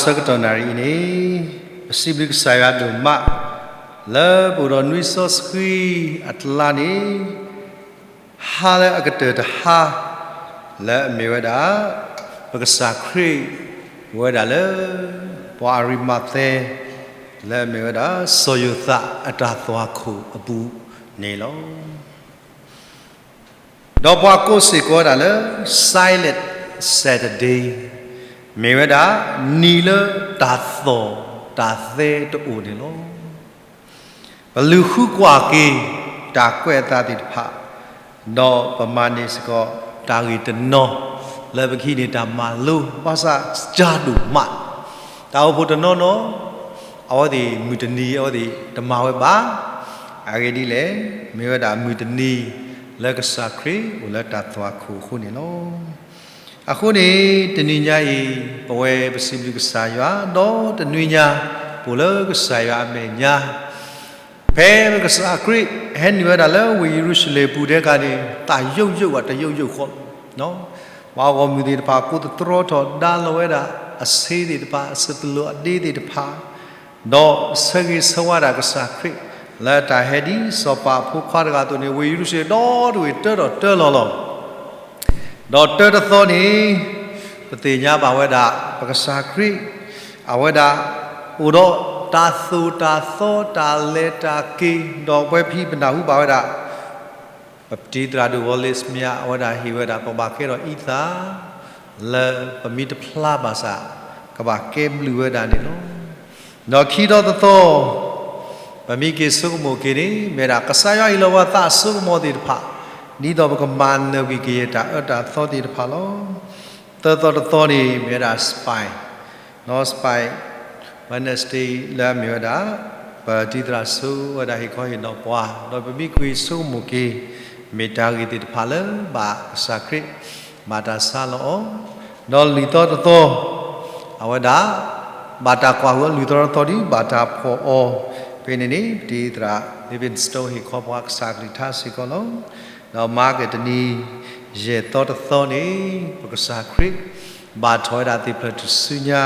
ဆၢကတီၢ်နၣ်ရံၣ်အံၤန့ၣ် ပစံးဘျုးကစၢ်ယွၤဒိၣ်မး လၢပအိၣ်ဒီးနွံစီဆှံအကျါန့ၣ် ဟါလၢအကတၢၢ်တဟါ လၢအမ့ၢ်ဝဲဒၣ် ပကစၢ်ခရံာ်အိၣ်ဝဲဒၣ်လၢ ပှၤအရံမၤသဲ လၢအမ့ၢ်ဝဲဒၣ် စီၤယိၤသးအတၢ်သွၣ်ခိၣ်အပူၤန့ၣ်လီၤ. ဒီးပှၤကိးစ့ၢ်ကီးဝဲဒၣ်လၢ Silent Saturday မ့ၢ်ဝဲဒၣ် နံၤလၢတၢ်သီၣ်တၢ်သဲတအိၣ်န့ၣ်လီၤ. ပလုၢ်ဃုကွၢ်က့ၤ တၢ်ကွဲးအသးသ့ၣ်တဖၣ်, ဒီးပမၤန့ၢ်စ့ၢ်ကီး တၢ်ဂ့ၢ်တနီၤ လၢပကဟံးန့ၢ်တၢ်မၤလိ ဘၣ်ဆၣ်စှၤဒိၣ်မး, တၢ်အိၣ်ဖှိၣ်တနီၤနီၤ အဝဲသ့ၣ်မုၢ်တနံၤ အဝဲသ့ၣ်တမၤဝဲဘၣ်. အဂ့ၢ်ဒ်လဲၣ်, မ့ၢ်ဝဲဒၣ်မုၢ်တနံၤ လၢကစၢ်ခရံာ်အိၣ်လၢတၢ်သွၣ်ခိၣ်အဃိန့ၣ်လီၤ. အဃိန့ၣ် တနံၤညါအံၤ ပဝဲပစံးဘျုးကစၢ်ယွၤ ဒီးတနွံညါ ပအိၣ်လၢကစၢ်ယွၤအမဲာ်ညါ ဖဲကစၢ်ခရံာ်ဟဲနုာ်ဝဲဒၣ်လၢဝ့ၢ်ယရူၤၡလ့ၣ်ပူၤထဲကါန့ၣ် သးယိာ်ယိာ်ဘၣ်တယိာ်ယိာ်ဃီလီၤ. ပှၤဂီၢ်မုၢ်သ့ၣ်တဖၣ် ကိးသတြီထီၣ်ဒါလီၤဝဲဒၣ် အဆ့သ့ၣ်တဖၣ် အစပလၢၣ်အဒ့သ့ၣ်တဖၣ်, ဒီးဆၢဂ့ၤဆၢဝါဒၣ်ကစၢ်ခရံာ် လၢတၢ်ဟဲဒ်စီၤပၤအဖိခွါတဂၤအသိးန့ၣ် ဝ့ၢ်ယရူၤၡလ့ၣ်ဒီတဝ့ၢ်တၢထီၣ်တၢလီၤလီၤ. ဒီးတၢတသီန့ၣ် ပသ့ၣ်ညါဘၣ်ဝဲဒၣ် ပကစၢ်ခရံာ် အဝဲဒၣ် အိၣ်ဒီးတၢ်သိၣ်တၢ်သီ တၢ်လဲၤတၢ်က့ၤ ဒီးပဝဲပဟံၣ်ပနၢ်ဟူဘၣ်ဝဲဒၣ် ပတံၤသရၣ်ဒိၣ် Wallace Smith အဝဲဒၣ်ဟ့ၣ်ဝဲဒၣ် ပဘၣ်ကဲထီၣ်အံသၣ် လၢပမ့ၢ်တဖျါဘၣ်ဆၣ် ကဘၣ်ကဲဘျုးဝဲဒၣ်န့ၣ်လီၤ. ဒီးခံထီၣ်တသီ ပမ့ၢ်က့ၤဆိကမိၣ်က့ၤန့ၣ် မ့ၢ်ဝဲဒၣ် ကစၢ်ယွၤဟ့ၣ်လီၤပှၤသးအစိကမီၤသ့ၣ်တဖၣ် ဒ်သိးပကမၤနၢၤကွံာ်ကယဲၢ်တၢ်အၢတၢ်သီသ့ၣ်တဖၣ်လီၤ. သၢသီတသီန့ၣ် မ့ၢ်ဝဲဒၣ် Spy, Spy Wednesday လၢအမ့ၢ်ဝဲဒၣ် ပတံၤသရၣ်စိဝဲဒၣ်ဟ့ၣ်ခီဟ့ၣ်နီၤပှၤ ဒီးပမ့ၢ်ကွၢ်ဆိကမိၣ်က့ၤ မ့ၢ်တၢ်ဂ့ၢ်သ့ၣ်တဖၣ်လၢဘၣ်ကစၢ်ခရံာ် ဘၣ်တၢ်ဆါလီၤအီၤ, ဒီးလွံၢ်သီတသီ အဝဲဒၣ် ဘၣ်တၢ်ကွၢ်ဃုာ်အီၤ လွံၢ်သီတသီဒီး ဘၣ်တၢ်ဖီၣ်အီၤ, ဖဲန့ၣ်န့ၣ် ပတံၤသရၣ် Livingstone ဟ့ၣ်ခီပှၤကစၢ်ကလုၢ်ကထါစ့ၢ်ကီးလီၤ. ဒီးမၤကတနံၤ ယဲၢ်သီတသီန့ၣ် ပကစၢ်ခရံာ် ဘၣ်ထီၣ်ဝဲဒၣ်သ့ၣ်ဖျၢၣ်ထူၣ်စုညါ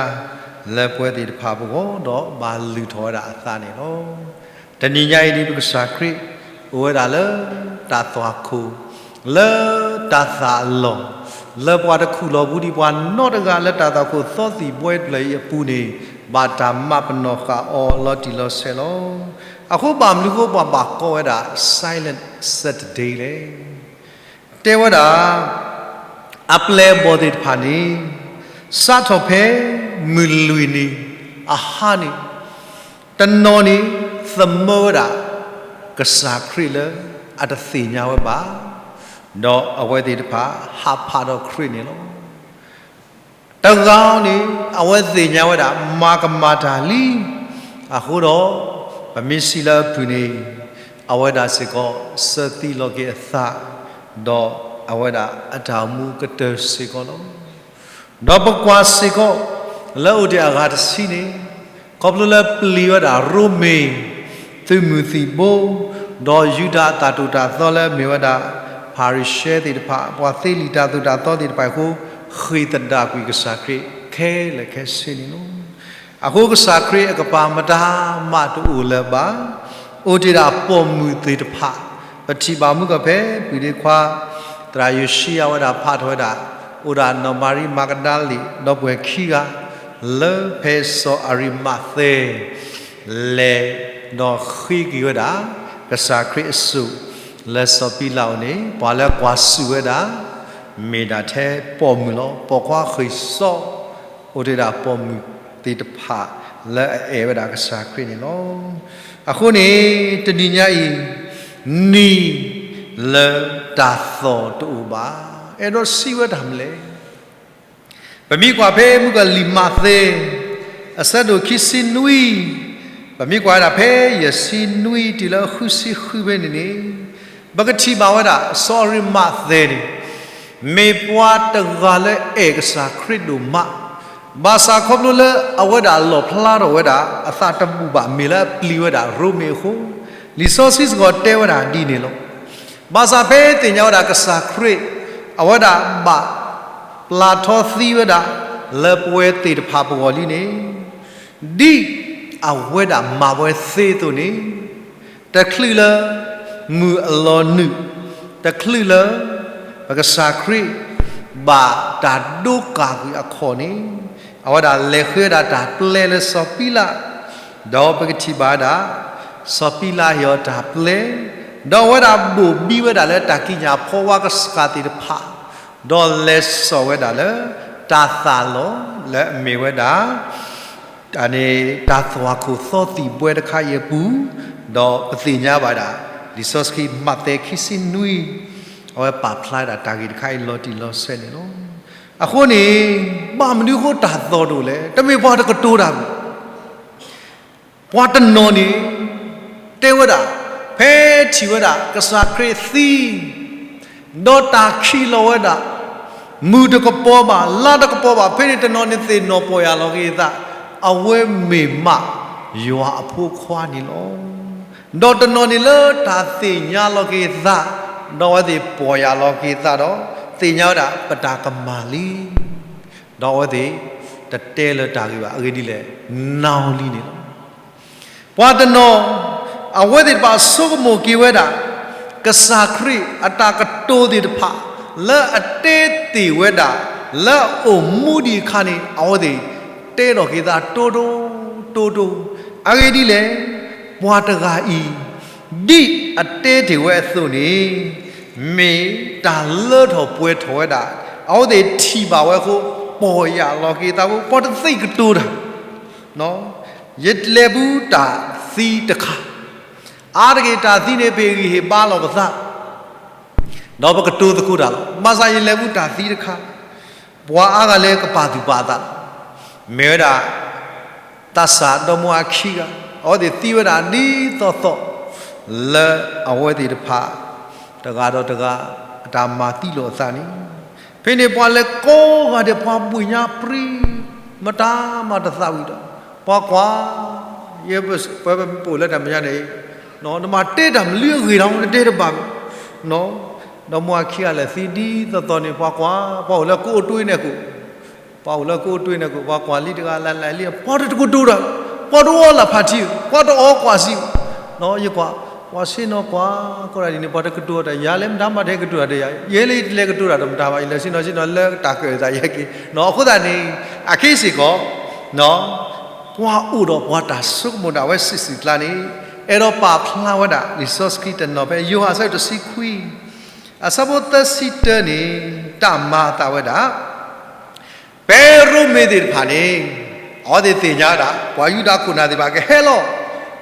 လၢပဝဲသ့ၣ်တဖၣ်ပဂီၢ် ဒီးဘၣ်လုၢ်ထီၣ်ဝဲဒၣ်အသးန့ၣ်လီၤ. တနံၤညါအံၤဒ်ပကစၢ်ခရံာ် အိၣ်ဝဲဒၣ်လၢတၢ်သွၣ်ခိၣ် လၢတၢ်သၣ်အလီၢ် လၢပှၤတခူၣ်လီၤပူၤဒံးပှၤနီတဂၤလၢတၢ်သွၣ်ခိၣ်သီသံၣ်ဘှဲတဖျၢၣ်အံၤအပူၤန့ၣ် ဘၣ်တၢ်မၤပနီၣ်ဃာ်အီၤလီၤတံၢ်လီၤဆဲးလီၤ. အဃိဘၣ်မနုၤအဃိပှၤဘၣ်ကိးဝဲဒၣ် Silent Saturday လဲၣ်. တဲဝဲဒၣ် အပျဲၢ်အဘီၣ်သ့ၣ်တဖၣ်န့ၣ် စးထီၣ်ဖဲမုၢ်လွံၢ်နံၤအဟါန့ၣ် တနီၤန့ၣ် သမၢဝဲဒၣ် ကစၢ်ခရံာ်လၢအတသ့ၣ်ညါဝဲဘၣ်, ဒီးအဝဲသ့ၣ်တဖၣ် ဟးဖးဒီးခရံာ်န့ၣ်လီၤ. တဂၤန့ၣ် အဝဲသ့ၣ်ညါဝဲဒၣ် မၤကမၣ်တၢ်လံ, အဃိဒီး ပမ့ၢ်စံးလၢအဖုၣ်န့ၣ် အဝဲဒၣ်စ့ၢ်ကီး စၢသံလီၤက့ၤအသး, ဒီးအဝဲဒၣ်အတၢ်အိၣ်မူကတၢၢ်စ့ၢ်ကီးလီၤ. ဒီးပကွၢ်စ့ၢ်ကီး လၢအိၣ်တ့ၢ်အဂၤတဆံန့ၣ် ခီဖျိလၢပျံၤဝဲဒၣ်ရိမ့ၤ သုးမုၢ်သံၣ်ဘိ, ဒီးယူဒၤအတၢ်သိၣ်တၢ်သီလၢအမ့ၢ်ဝဲဒၣ် ဖၤရံၤၡဲသ့ၣ်တဖၣ်, ပှၤသ့လံာ်တၢ်သိၣ်တၢ်သီသ့ၣ်တဖၣ်အဃိ ဃ့ၢ်သဒၣ်ကွံာ်ကစၢ်ခရံာ်ခဲလၢာ်ခဲဆ့န့ၣ်လီၤ. အဃိကစၢ်ခရံာ်အကပၤမတၤမးတအိၣ်လၢၤဘၣ်. အိၣ်တ့ၢ်ဒၣ်ပိာ်မုၣ်သ့ၣ်တဖၣ်, ပထံၣ်ဘၣ်မုၢ်ကီၢ်ဖဲ ပှၤဒ့ခွါ သရၣ်ယိၤၡံယၤဝဲဒၣ်ဖးထီၣ်ဝဲဒၣ်, အိၣ်ဒၣ်နီၢ်မၤရံမၤကဒၤလ့ၣ် ဒီပုၢ်ဝဲၢ်ခံဂၤ လၢဖဲစီၤအၤရံမးသဲ လဲၤဒီးဃ့က့ၤဝဲဒၣ် ကစၢ်ခရံာ်အစိၣ် လၢစီၤပံလးအိၣ်န့ၣ် ပှၤလၢကွၢ်ဆူၣ်ဝဲဒၣ် မ့ၢ်ဒၣ်ထဲပိာ်မုၣ်လီၤ. ပိာ်ခွါဃ့ၢ်စီ အိၣ်တ့ၢ်ဒၣ်ပိာ်မုၣ်သ့ၣ်တဖၣ် လၢအအဲၣ်ဝဲဒၣ်ကစၢ်ခရံာ်န့ၣ်လီၤ. အဃိန့ၣ် တနံၤညါအံၤ နံၤလၢတၢ်သီၣ်တအိၣ်ဘၣ် အဲၣ်ဒိးစံးဝဲတၢ်မနုၤလဲၣ်. ပမ့ၢ်ကွၢ်ဖဲမုၢ်ကီၢ်လံာ်မးသဲ အဆၢဒိၣ်ခံဆံနွံ, ပမ့ၢ်ကွၢ်ဝဲဒၣ်ဖဲယဲၢ်ဆံနွံတုၤလၢဃုဆံဃုဖဲန့ၣ်န့ၣ်, ပကထံၣ်ဘၣ်ဝဲဒၣ် စီၤအၤရံမးသဲန့ၣ် မ့ၢ်ပှၤတဂၤလၢအဲၣ်ကစၢ်ခရံာ်ဒိၣ်မး, ဘၣ်ဆၣ်ခီဖျိလၢအဝဲဒၣ်လီၣ်ဖျါထီၣ်ဝဲဒၣ် အသးတဘူၣ်ဘၣ်မ့ၢ်လၢအပျံၤဝဲဒၣ်ရိမ့ၤအဃိ, လံာ်စီဆှံစ့ၢ်ကီးတဲဝဲဒၣ်ဒ်န့ၣ်လီၤ. ဘၣ်ဆၣ်ဖဲသ့ၣ်ညါဝဲဒၣ်ကစၢ်ခရံာ် အဝဲဒၣ်ဘၣ်ပျၢ်ထီသံဝဲဒၣ် လၢပဝဲသ့ၣ်တဖၣ်ပဂီၢ်လံန့ၣ်, ဒ်အဝဲဒၣ်မၤဝဲသ့အသိးန့ၣ်, တချုးလၢမုၢ်အလီၤနုာ်, တချုးလၢ ပကစၢ်ခရံာ် ဘၣ်တၢ်ဒိကၢ်ကွံာ်အခီၣ်န့ၣ်, အဝဲဒၣ်လဲၤဃ့ဝဲဒၣ်တၢ်ပျဲလၢစီၤပံလး, ဒီးပကထံၣ်ဘၣ်ဝဲဒၣ် စီၤပံလးဟ့ၣ်အီၤတၢ်ပျဲ, ဒီးအဝဲဒၣ်ဘိၣ်ဘံဝဲဒၣ်လၢတၢ်ကံးညာ်ဖီဝါကစၢ်သ့ၣ်တဖၣ်, ဒီးလဲၤစိာ်ဝဲဒၣ်လၢ တၢ်သးလီၢ်လၢအမ့ၢ်ဝဲဒၣ် တၢ်သွၣ်ခိၣ်သီသံၣ်ဘှဲတခါအံၤအပူၤ, ဒီးပသ့ၣ်ညါဘၣ်ဒၣ် လံာ်စီဆှံမးသဲခံဆံနွံ, အဝဲပာ်ဖျါဒၣ်တၢ်ဂ့ၢ်တခါအံၤလီၤတံၢ်လီၤဆဲးန့ၣ်လီၤ. အဃိန့ၣ် ဘၣ်မနုၤအဃိတၢ်သီၣ်တအိၣ်လဲၣ်, တမ့ၢ်ပှၤတကတိၤတၢ်ဘၣ် ပှၤတနီၤန့ၣ် တဲဝဲဒၣ်, ဖဲထံၣ်ဝဲဒၣ် ကစၢ်ခရံာ်သံ, ဒီးတၢ်ခံးလီၤဝဲဒၣ်, မုၢ်တကပီၤဘၣ်, လါတကပီၤဘၣ်, ဖဲန့ၣ်တနီၤန့ၣ်သ့ၣ်နီၣ်ပီၢ်ယၢ်လီၤက့ၤအသး, အဝဲမ့ၢ်မးယွၤအဖိခွါန့ၣ်လီၤ. ဒီးတနီၤန့ၣ်လၢတၢ်သ့ၣ်ညါလီၤက့ၤအသး, ဒီးအဝဲသ့ၣ်ပီၢ်ယၢ်လီၤက့ၤအသးဒီး သ့ၣ်ညါဝဲဒၣ်ပတၢ်ကမၣ်လံ ဒီးအဝဲသ့ၣ်တတဲလၢၤတၢ်ဂ့ၢ်ဘၣ်. အဂ့ၢ်ဒ်လဲၣ်, နၢ်ဟူလံန့ၣ်လီၤ. ပှၤတနီၤ အဝဲသ့ၣ်တဖၣ်ဆိကမိၣ်က့ၤဝဲဒၣ် ကစၢ်ခရံာ်အတၢ်ကတိၤသ့ၣ်တဖၣ် လၢအတဲသ့ၣ်ဝဲဒၣ် လၢအအိၣ်မူဒံးအခါန့ၣ် အဝဲသ့ၣ်တဲထီၣ်က့ၤသးတိတိ တိတိ, အဂ့ၢ်ဒ်လဲၣ်, ပှၤတဂၤအံၤ ဒ်အတဲတ့ၢ်ဝဲအသိးန့ၣ် မ့ၢ်တၢ်လၢထီၣ်ပှဲၤထီၣ်ဝဲဒၣ်, အဝဲသ့ၣ်ထံၣ်ဘၣ်ဝဲအဃိ ပီၢ်ယၢ်လီၤက့ၤသးဖိ, ပှၤတသ့ၣ်ကတိၤတၢ်, ယလဲၤဘူးတၢ်သံတခါ, အါတက့ၢ်တၢ်သံန့ၣ် ပဟ့ၣ်ဂံၢ်ဟ့ၣ်ဘါလီၤပသး, ဒီးပကတိၤသကိးတၢ်လီၤ. ဘၣ်ဆၣ်ယလဲၤဘူးတၢ်သံတခါ, ပှၤအါဂၤလၢကပာ်သူၣ်ပာ်သးလီၤ. မ့ၢ်ဝဲဒၣ် သးစၢ်ဒီမါဝၤခံဂၤ, အဝဲသ့ၣ်သံဝဲဒၣ်ဒ်သိးသိး လၢအဝဲသ့ၣ်တဖၣ် တဂၤဒီးတဂၤ အတၢ်မၤသံလိာ်အသးန့ၣ်, ဖဲန့ၣ်ပှၤလဲၤကိးဂၤဒဲး ပှၤဘှ့ၣ်ညါပြံ မတၤမၤတသးဝံၤဒီး ပှၤကွၢ်, ယဲ ပဝဲပအိၣ်လၢတၢ်မဲာ်ညါန့ၣ်, နမၤတဲတၢ်မနုၤအဂ့ၢ်ဒီး နတဲတဘၣ်ဘၣ်, ဒီမါဝၤခံဂၤလဲၤသံဒ်သိးသိးန့ၣ် ပှၤကွၢ်, ပှၤအိၣ်လၢကအိၣ်တွ့န့ၣ်အကိာ်, ပှၤအိၣ်လၢကအိၣ်တွ့န့ၣ်အကိာ် ပှၤကွၢ်လံတဂၤ လၢ်လၢ်လံ, ပှၤတကတိၤတၢ်, ပှၤတအီလၢ်ဖးထံ, ပှၤတအီကွၢ်စံ, ယကွၢ်, ပှၤဆ့ၣ်နီၤကွၢ်, ကိးဒၣ်ဒ်န့ၣ် ပှၤတကတိၤတၢ်, ယၤလၢမတၤမၤတဟဲကတိၤတၢ်ဒီးယၤ, ယဲလၢယတလဲၤကတိၤတၢ်ဒီးမတၤဘၣ်, ယလဲၤဆ့ၣ်နီၤဆ့ၣ်နီၤလၢတၢ်ကၢၣ်သးယဲက့ၤ, အဃိသတးန့ၣ် အခဲအံၤစ့ၢ်ကီး ပှၤအိၣ်ဒီးပှၤတၢ်ဆိကမိၣ်ဒၣ်ဝဲစံးစံးကျါန့ၣ်, အဲၣ်ဒိးပာ်ဖျါဝဲဒၣ် လံာ်စီဆှံတနီၤဖဲ ယိၤဟၣ်အဆၢဒိၣ်တဆံခွံ, အဆၢဖိသၢဆံတၢန့ၣ် တၢ်မၤအသးဝဲဒၣ်, ဖဲရိမ့ၤသ့ၣ်တဖၣ်န့ၣ် အဝဲသ့ၣ်သ့ၣ်ညါဝဲဒၣ် ပှၤယူဒၤခိၣ်နၢ်သ့ၣ်တဖၣ်ကဟဲလီၤ,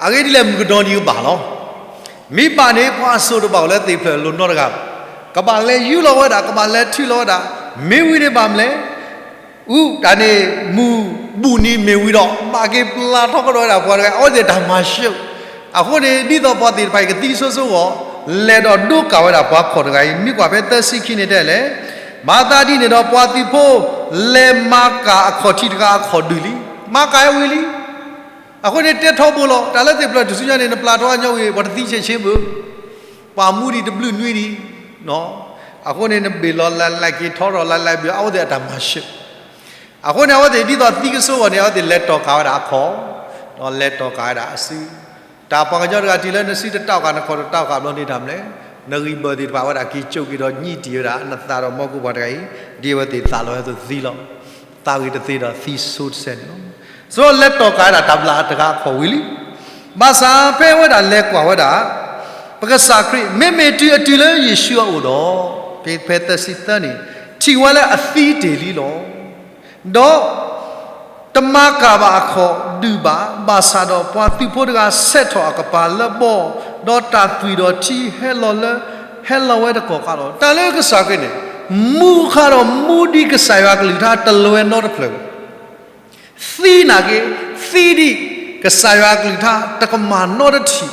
အဂ့ၢ်ဒ်လဲၣ် မုၢ်ကနီၤဒံးကဘၣ်လီၤ. မ့ၢ်ဘၣ်န့ၣ် ပှၤအစိၣ်တဘၣ်အိၣ်လၢသ့ၣ်ဖျၢၣ်လိၤနီတဂၤဘၣ်, ကဘၣ်လဲၤယူလီၤဝဲဒၣ်, ကဘၣ်လဲၤထုးလီၤဝဲဒၣ်, မ့ၢ်ဝံၤန့ၣ်ဘၣ်မနုၤလဲၣ် အူတၢ်န့ၣ် မုၢ်ဘူၣ်နံၤမ့ၢ်ဝံၤဒီး ဘၣ်က့ၤပျၢ်ထီၣ်ကဒီးဝဲဒၣ်ပှၤတဂၤ, အဝဲသ့ၣ်တၢ်မၤရှုံး, အဃိန့ၣ် ဒ်သိးပှၤသ့ၣ်တဖၣ်အံၤကသံဆိဆိအဂီၢ်, လဲၤဒီးဒိကၣ်ဝဲဒၣ်ပှၤခီၣ်တဂၤအံၤ, မ့ၢ်ကွၢ်ဖဲသၢဆံခံန့ၣ်တဲလဲၣ်, မၤသးဒ်န့ၣ်ဒီး ပှၤသုးဖိလဲၤမၤကၢ်အခီၣ်ထံးတဂၤအခီၣ်ဒုးလံ, မၤကၢ်ဝံၤလံ. အဃိန့ၣ်တဲထီဘိလီၤ, တၢ်လၢသ့ၣ်ဖျၢၣ်ထူၣ်စုညါန့ၣ် နပျၢ်ထီအညီဝံၤ ပှၤတသံဆဲးဆ့ဘၣ်, ပှၤမူဒံးတဘျုးနွံဒံး, အဃိန့ၣ် နဘ့ၣ်လီၤလၢ်လၢ်က့ၤထီထီၣ်လၢ်လၢ်ဘ့ၣ် အဝဲသ့ၣ်အတၢ်မၤရှုံး, အဃိန့ၣ် အဝဲသ့ၣ်ဒ်သိးသံကစိအဂီၢ်န့ၣ် အဝဲသ့ၣ်လဲၤတီၢ်ကၢ်ဝဲဒၣ်အခီၣ်, ဒီးလဲၤတီၢ်ကၢ်ဝဲဒၣ်အစု, တၢ်ပှၤကညီတဂၤတုၤလၢနစုတတီၢ်ကၢ် နခီၣ်တတီၢ်ကၢ်ဘျီန့ၣ်တၢ်မနုၤလဲၣ်, နဂံၢ်ဘၢသ့ၣ်တဖၣ်ဝဲဒၣ်က့ၤကၠိက့ၤဒီးညံးတံၢ်ဝဲဒၣ် နသးဒီးမီၢ်ကိၢ်ပှၤတဂၤအံၤ, ဒ်အဝဲသ့ၣ်သးလီၤဝဲအသိးသံလီၤ. သးဂ့ၤတသ့ဒီးသံဆိတစဲးန့ၣ်လီၤ. ဆိဒီးလဲၤတီၢ်ကၢ်ဝဲဒၣ်တၢ်ဘျၣ်တဂၤအခီၣ်ဝံၤလံ, ဘၣ်ဆၣ်ဖဲအဝဲဒၣ်လဲၤကွၢ်ဝဲဒၣ် ပကစၢ်ခရံာ် မ့မ့ၢ်တုၤအတုၤလၢယ့ၣ်ၡူးအအိၣ်ဒီး, ဖဲ ဖဲသၢဆံသၢန့ၣ်, ထံၣ်ဝဲလၢအသံတ့ၢ်လံလီၤ. ဒီး တမၤကၢ်ဘၣ်အခီၣ်ဒုးဘၣ်, ဘၣ်ဆၣ်ဒီးပှၤသုးဖိတဂၤဆဲးထီၣ်အကပၤလၢဘီ, ဒီးတၢ်သွံၣ်ဒီးထံဟဲလီၤလၢ, ဟဲလီၤဝဲတကီၢ်ခါလီၤ. တၢ်လၢကစၢ်ခရံာ်န့ၣ်, မူအခါဒီးမူဒ်ကစၢ်ယွၤကလုၢ်ကထါတလွဲနီတဖျၢၣ်, သံနာ်က့, သံဒ်ကစၢ်ယွၤကလုၢ်ကထါတကမၣ်နီတထံၣ်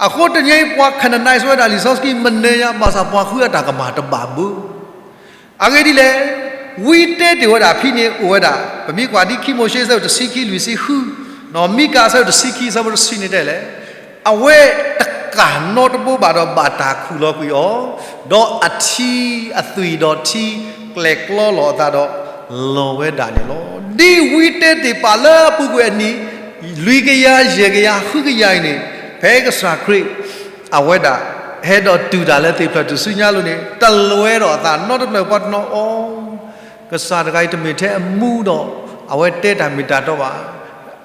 အဃိတနံၤအံၤ ပှၤ Canaanite ဝဲဒၣ် လံာ်စီဆှံမနုၤညါ ဘၣ်ဆၣ်ပှၤဃုအတၢ်ကမၣ်တဘၣ်ဘၣ်. အဂ့ၢ်ဒ်လဲၣ်, ဝံတဲတ့ၢ်ဝဲဒၣ်ဖဲန့ၣ်အိၣ်ဝဲဒၣ်, ပမ့ၢ်ကွၢ်ဒ်ခံမိၤၡ့အဆၢဒိၣ်တဆံခံလွံၢ်ဆံဃု, မံကၤအဆၢဒိၣ်တဆံခံအဆၢဖိတဆံန့ၣ်တဲလဲၣ်, အဝဲတကၢ်နီတဘိဘၣ်ဒီးဘၣ်တၢ်ခူၣ်လီၤကွံာ်အီၤ, ဒီးအထံအသွံၣ်ဒီးထံကျဲၤကျီလီၤအသးဒီး လီၤဝဲဒၣ်န့ၣ်လီၤ. ဒ်ဝံတဲသ့ၣ်တဖၣ်လၢအပူၤကွံာ်အနံၣ် လွံၢ်ကယၤ ယဲၢ်ကယၤ ဃုကယၤအံၤန့ၣ်, ဖဲကစၢ်ခရံာ် အဝဲဒၣ် ဟဲဒီးတုၤတၢ်လၢသ့ၣ်ဖျၢၣ်ထူၣ်စုညါအလိၤန့ၣ် တလီၤဝဲဒီးအသးနီတဖျၢၣ်ပှၤတနီၤအီၤ, ကစၢ်တဂၤအံၤတမ့ၢ်ထဲအမူဒီး အဝဲတဲတၢ်မ့ၢ်တၢ်တီဘၣ်.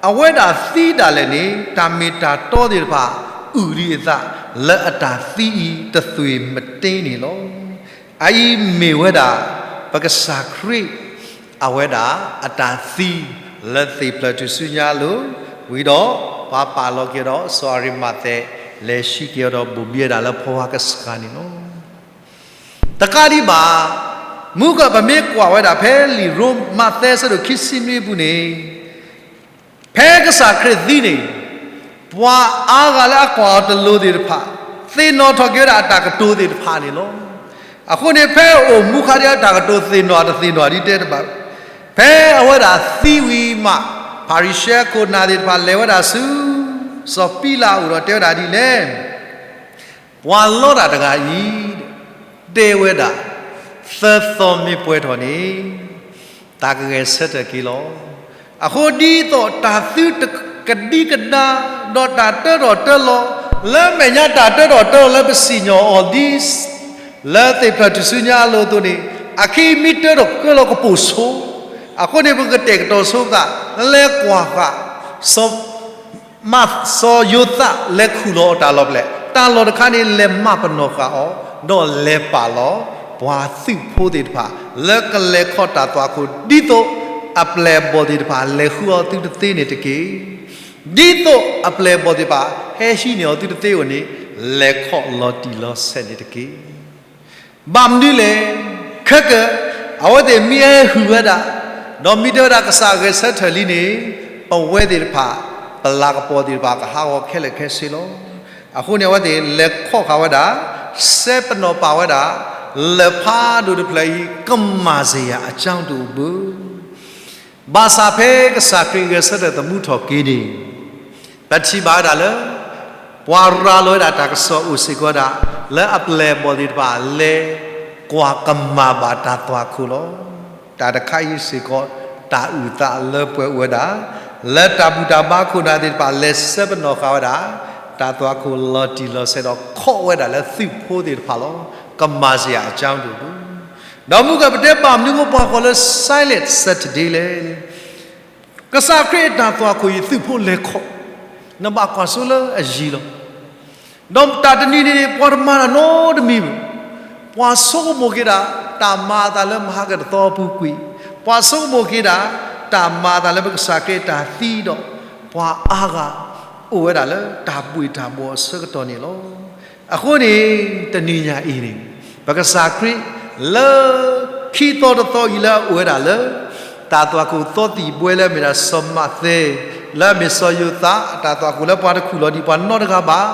အဝဲဒၣ်သံဒၣ်လဲာ်န့ၣ် တၢ်မ့ၢ်တၢ်တီသ့ၣ်တဖၣ် အုၣ်ဒံးအသး လၢအတၢ်သံအံၤတသွံၣ်မတ့န့ၣ်လီၤ. အအံၤမ့ၢ်ဝဲဒၣ် ပကစၢ်ခရံာ် အဝဲဒၣ်အတၢ်သံ လၢသ့ၣ်ဖျၢၣ်ထူၣ်စုညါအလိၤ, ဝံၤဒီး ပှၤပာ်လီၤက့ၤဒီး စီၤအၤရံမၤသဲး လဲၤဆှံက့ၤအီၤဒီး ဘိၣ်ဘံဝဲဒၣ်လၢဖီဝါကစှၤန့ၣ်လီၤ. တကးဒံးဘၣ်, မုၢ်ကၢၢ်ပမ့ၢ်ကွၢ်ဝဲဒၣ်ဖဲလံာ်ရိမၤသဲ ဆၢဒိၣ်ခံဆံနွံအပူၤန့ၣ်, ဖဲကစၢ်ခရံာ်သံန့ၣ်, ပှၤအါဂၤလၢအကွၢ်အီၤတလိၤသ့ၣ်တဖၣ် သ့ၣ်နီၣ်ထီၣ်က့ၤဝဲဒၣ်အတၢ်ကတိၤသ့ၣ်တဖၣ်န့ၣ်လီၤ. အဃိန့ၣ် ဖဲအအိၣ်မူခါဒံး အတၢ်ကတိၤသ့ၣ်နီၣ်တသ့ၣ်နီၣ်ဒ်တဲတဘၣ်. ဖဲအဝဲဒၣ်သံဝံၤမး, ဖၤရံၤၡဲအခိၣ်နၢ်သ့ၣ်တဖၣ် လဲၤဝဲဒၣ်ဆူ စီၤပံလးအအိၣ်ဒီးတဲဝဲဒၣ်ဒ်လဲၣ်, ပှၤလီတၢ်တဂၤအံၤ တဲဝဲဒၣ်, သၢသီမ့ၢ်ပှဲၤထီၣ်န့ၣ် တၢ်ကဂဲၤဆၢထၢၣ်က့ၤလီၤ. အဃိဒ်သိးတၢ်သုတ ကဒံကဒါ ဒီးတၢ်တၢထီၣ်တၢလီၤ, လၢမဲာ်ညါတၢ်တၢထီၣ်တၢလီၤလၢပစံၣ်ညီၣ်အီၤဒ် လၢသ့ၣ်ဖျၢၣ်ထူၣ်စုညါအလိၤအသိးန့ၣ်, အခံမ့ၢ်တၢထီၣ်ကၢလီၤကပိာ်ဆိ, အဃိန့ၣ် ပကတဲာ်ကတီၤဆိပသး လဲၤကွၢ်ဃာ် စီၤ မး စီၤယိၤသးလဲၤခူၣ်လီၤအီၤတၢ်လီၢ်ဖဲလဲၣ်, တၢ်လီၢ်တခါန့ၣ် လဲၤမၤပနီၣ်ဃာ်အီၤ, ဒီးလဲၤပာ်လီၤ ပှၤသုးဖိသ့ၣ်တဖၣ် လၢကလဲၤခီၣ်တၢ်သွၣ်ခိၣ် ဒ်သိးအပျဲၢ်အဘီၣ်သ့ၣ်တဖၣ် လဲၤဃုအီၤသုတသ့န့ၣ်တက့ၢ်. ဒ်သိးအပျဲၢ်အဘီၣ်သ့ၣ်တဖၣ် ဟဲဟံးန့ၢ်အီၤသုတသ့အဂီၢ်န့ၣ် လဲၤခီၣ်လီၤတံၢ်လီၤဆဲးန့ၣ်တက့ၢ်. ဘၣ်မနုၤလဲၣ်, ခဲကၢၣ် အဝဲသ့ၣ်မ့ၢ်ဟဲဟုၣ်ဝဲဒၣ်, ဒီးမ့ၢ်တဲဝဲဒၣ်ကစၢ်ဂဲၤဆၢထၢၣ်လံန့ၣ်, ပဝဲသ့ၣ်တဖၣ် ပလၤကပီၤသ့ၣ်တဖၣ် ကဟးဂီၤခဲလၢာ်ခဲဆ့လီၤ. အဃိန့ၣ် အဝဲသ့ၣ်လဲၤခီၣ်ဃာ်ဝဲဒၣ် စဲပနီၣ်ပာ်ဝဲဒၣ် လၢၢ်ဖးဒိၣ်တဖျၢၣ်အံၤ ကမၤစရာအကြောင်းတအိၣ်ဘၣ်. ဘၣ်ဆၣ်ဖဲကစၢ်ခရံာ်ဂဲၤဆၢထၢၣ်သမူထီၣ်က့ၤန့ၣ်, ပထံၣ်ဘၣ်ဝဲဒၣ်လၢ ပှၤရၤလီၤဝဲဒၣ်တၢ်ကစီၣ်အိၣ်စ့ၢ်ကီးဒၣ် လၢအပျဲၢ်အဘီၣ်သ့ၣ်တဖၣ် လဲၤကွၢ်ကမၣ်ဘၣ်တၢ်သွၣ်ခိၣ်လီၤ. တၢ်တခါအံၤစ့ၢ်ကီး တၢ်အုၣ်သးလၢပှဲၤအိၣ်ဝဲဒၣ် လၢတၢ်ဘူၣ်တၢ်ဘါခိၣ်နၢ်သ့ၣ်တဖၣ် လဲၤစဲပနီၣ်ဃာ်ဝဲဒၣ် တၢ်သွၣ်ခိၣ်လီၤတံၢ်လီၤဆဲးဒီး ခီၣ်ဝဲဒၣ်လၢသုးဖိသ့ၣ်တဖၣ်လီၤ. ကမၤစရာအကြောင်းတအိၣ်ဘၣ်. ဒီးမုၢ်ကၢၢ်ပတဲဘၣ်မနုၤအဃိပှၤကိးလၢ Silent Saturday လဲၣ်. ကစၢ်ခရံာ်အတၢ်သွၣ်ခိၣ်အံၤ သုးဖိလဲၤခီၣ်, နဘၣ်ကွၢ်စိလၢအယံၤလီၤ. ဒီးတၢ်တနံၤန့ၣ် ပှၤတမၤတၢ်နီတမံၤဘၣ်. ပှၤဆိကမိၣ်က့ၤဒၣ် တၢ်မၤအသးလၢမဟါကတသီအပူၤကွံာ်, ပှၤဆိကမိၣ်က့ၤဒၣ် တၢ်မၤအသးလၢပကစၢ်ခရံာ်အတၢ်သံဒီး ပှၤအါဂၤ အိၣ်ဝဲဒၣ်လၢတၢ်ဘှ့ၣ်တၢ်ဘှီၣ်အဆၢကတီၢ်န့ၣ်လီၤ. အဃိန့ၣ် တနံၤညါအံၤန့ၣ် ပကစၢ်ခရံာ်လၢ ခံသီတသီအံၤလၢအအိၣ်ဝဲဒၣ်လၢ တၢ်သွၣ်ခိၣ်သီသံၣ်ဘှဲလၢအမ့ၢ်ဒၣ်စီၤမးသဲ, လၢအမ့ၢ်စီၤယိၤသး, တၢ်သွၣ်ခိၣ်လၢပှၤတခူၣ်လီၤဒံးပှၤနီတဂၤဘၣ်,